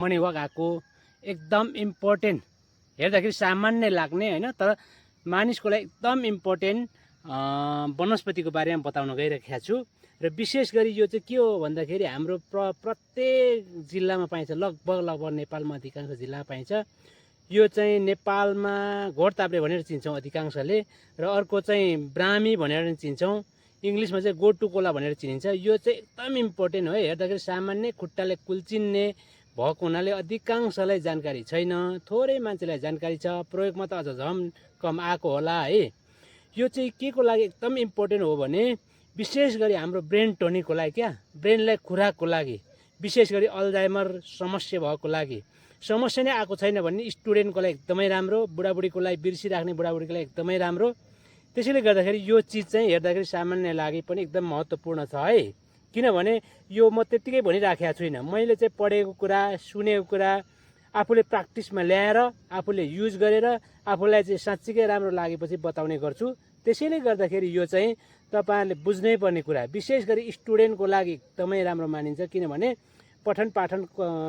Morning walk आएको एकदम important, हेर्दाखेरि सामान्य लाग्ने होइन, तर मानिसको लागि एकदम इम्पोर्टेन्ट वनस्पतिको बारेमा बताउन गइरहेको छु। र विशेष गरी यो चाहिँ के हो भन्दाखेरि हाम्रो प्रत्येक जिल्लामा पाइन्छ, लगभग नेपालमा अधिकांश जिल्लामा पाइन्छ। यो चाहिँ नेपालमा घोडताप्रे भनेर चिन्छौँ अधिकांशले, र अर्को चाहिँ ब्राह्मी भनेर चिन्छौँ, इङ्ग्लिसमा चाहिँ गोटुकोला भनेर चिनिन्छ। यो चाहिँ एकदम इम्पोर्टेन्ट हो, हेर्दाखेरि सामान्य खुट्टाले कुल्चिन्ने भएको हुनाले अधिकांशलाई जानकारी छैन, थोरै मान्छेलाई जानकारी छ, प्रयोगमा त अझ झम कम आएको होला है। यो चाहिँ के को लागि एकदम इम्पोर्टेन्ट हो भने विशेष गरी हाम्रो ब्रेन टोनिकको लागि, क्या ब्रेनलाई खुराकको लागि, विशेष गरी अल्जाइमर समस्या भएको लागि, समस्या नै आएको छैन भने स्टुडेन्टको लागि एकदमै राम्रो, बुढाबुढीको लागि, बिर्सिराख्ने बुढाबुढीको लागि एकदमै राम्रो। त्यसैले गर्दाखेरि यो चिज चाहिँ हेर्दाखेरि सामान्य लागि पनि एकदम महत्त्वपूर्ण छ है। किनभने यो म त्यत्तिकै भनिराखेको छुइनँ, मैले चाहिँ पढेको कुरा, सुनेको कुरा, आफूले प्र्याक्टिसमा ल्याएर, आफूले युज गरेर, आफूलाई चाहिँ साँच्चीकै राम्रो लागेपछि बताउने गर्छु। त्यसैले गर्दाखेरि यो चाहिँ तपाईँहरूले बुझ्नै पर्ने कुरा, विशेष गरी स्टुडेन्टको लागि एकदमै राम्रो मानिन्छ। किनभने पठन पाठन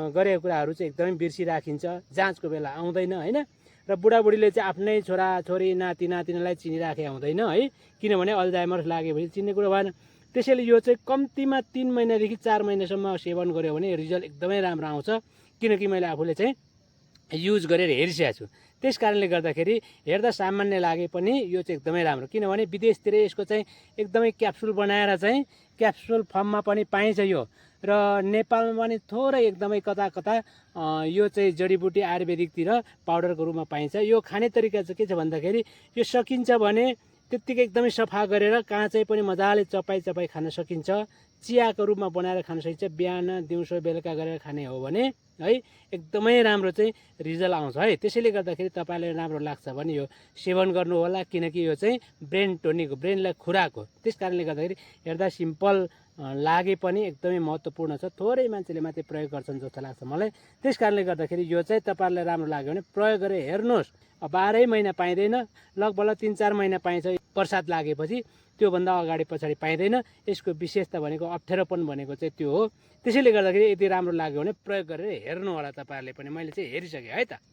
गरेको कुराहरू चाहिँ एकदमै बिर्सिराखिन्छ, जाँचको बेला आउँदैन होइन। र बुढाबुढीले चाहिँ आफ्नै छोराछोरी नाति नातिनालाई चिनिराखे हुँदैन है, किनभने अल्जाइमर लागेपछि चिन्ने कुरो भएन। त्यसैले यो चाहिँ कम्तीमा 3 महिनादेखि 4 महिनासम्म सेवन गऱ्यो भने रिजल्ट एकदमै राम्रो आउँछ, किनकि मैले आफूले चाहिँ युज गरेर हेरिसकेको छु। त्यस कारणले गर्दाखेरि हेर्दा सामान्य लागे पनि यो चाहिँ एकदमै राम्रो, किनभने विदेशतिर यसको चाहिँ एकदमै क्याप्सुल बनाएर चाहिँ क्याप्सुल फर्ममा पनि पाइन्छ यो, र नेपालमा पनि थोरै एकदमै कता कता यो चाहिँ जडीबुटी आयुर्वेदिकतिर पाउडरको रूपमा पाइन्छ। यो खाने तरिका चाहिँ के छ भन्दाखेरि यो सकिन्छ भने त्यत्तिकै एकदमै सफा गरेर काँचै पनि मजाले चपाई खान सकिन्छ, चियाको रूपमा बनाएर खान सकिन्छ, बिहान दिउँसो बेलुका गरेर खाने हो भने है एकदमै राम्रो चाहिँ रिजल्ट आउँछ है। त्यसैले गर्दाखेरि तपाईँलाई राम्रो लाग्छ भने यो सेवन गर्नु होला, किनकि यो चाहिँ ब्रेन टोनिक हो, ब्रेनलाई खुराक हो। त्यस कारणले गर्दाखेरि हेर्दा सिम्पल लागे पनि एकदमै महत्त्वपूर्ण छ, थोरै मान्छेले मात्रै प्रयोग गर्छन् जस्तो लाग्छ मलाई। त्यस कारणले गर्दाखेरि यो चाहिँ तपाईँहरूलाई राम्रो लाग्यो भने प्रयोग गरेर हेर्नुहोस्। 12 महिना पाइँदैन, लगभग 3-4 महिना पाइन्छ प्रसाद लागेपछि, त्योभन्दा अगाडि पछाडि पाइँदैन। यसको विशेषता भनेको अप्ठ्यारोपन भनेको चाहिँ त्यो हो। त्यसैले गर्दाखेरि यदि राम्रो लाग्यो भने प्रयोग गरेर हेर्नु होला तपाईँहरूले पनि, मैले चाहिँ हेरिसकेँ है त।